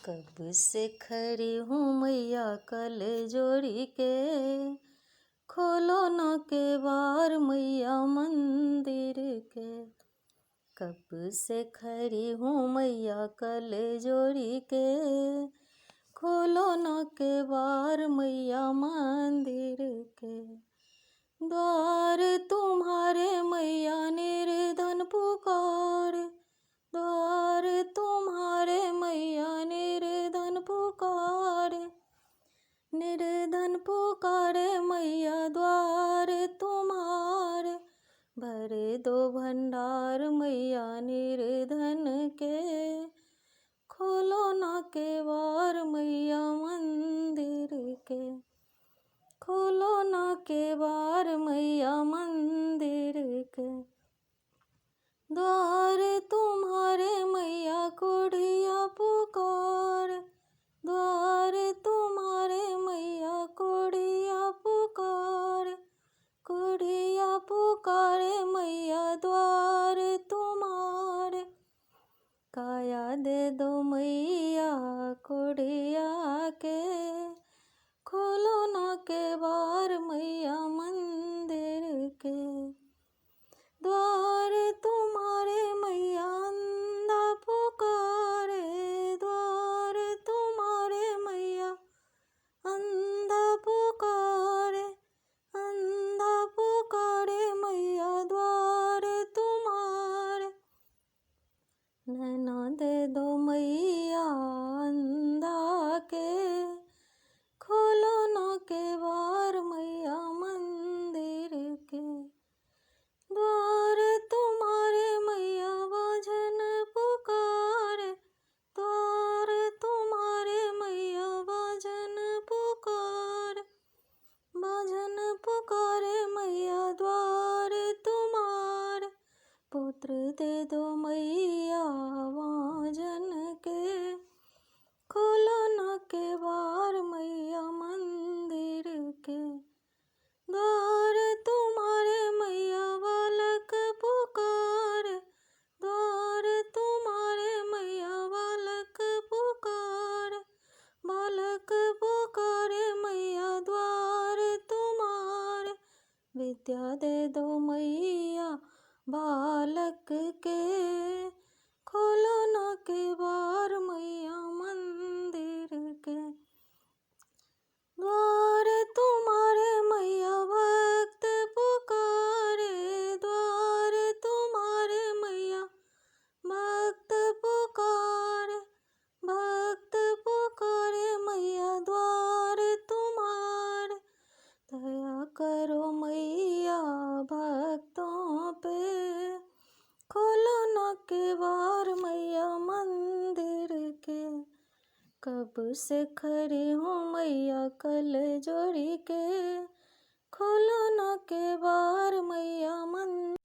कब से खड़ी हूँ मैया कल जोड़ी के, खोलो न के बार मैया मंदिर के। कब से खड़ी हूँ मैया कल जोड़ी के, खोलो न के बार मैया मंदिर के। द्वार तुम्हारे मैया निर्धन पुकारे, द्वार तुम्हारे मैया निर्धन पुकारे, निर्धन पुकारे मैया द्वार तुम्हारे। भर दो भंडार मैया निर्धन के, खोलो ना के बार मैया मंदिर के, खोलो ना के बार मैया मंदिर के। द्वार तुम्हारे मैया कोढ़िया पुकार, द्वार तुम्हारे मैया कोढ़िया पुकार, कोढ़िया पुकारे मैया द्वार तुम्हारे। काया दे दो मैया कोढ़िया के, खोलो ना के बार मैया मंदिर के। द्वार तुम्हारे मैया अंधा पुकारे, द्वार तुम्हारे मैया अंधा पुकारे, अंधा पुकारे मैया द्वार तुम्हारे। नैना दे दो मैया अंधा के, खोलो ना के बार मैया मंदिर के। द्वार तुम्हारे मैया बाजन पुकारे, द्वार तुम्हारे मैया बाजन पुकारे, बाजन पुकारे मैया द्वार तुम्हारे। पुत्र दे दो मैया बाजन के, खोलो ना के बार मैया मंदिर के। द्वार तुम्हारे मैया बालक पुकारे, द्वार तुम्हारे मैया बालक पुकारे, बालक पुकारे मैया द्वार तुम्हारे। विद्या दे दो मैया बालक के, खोलो ना के बार मैया मंदिर के। द्वार तुम्हारे मैया भक्त पुकारे, द्वार तुम्हारे मैया भक्त पुकारे, भक्त पुकारे मैया द्वार तुम्हारे। दया करो मैया भक्तों पे, खोलो ना के बार मैया मंदिर के। कब से खड़ी हूँ मैया कल जोड़ी के, खोलो ना के बार मैया मन।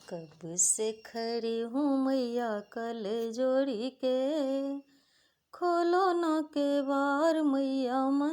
कब से खड़ी हूँ मैया कल जोड़ी के, खोलो ना के बार मैया मन।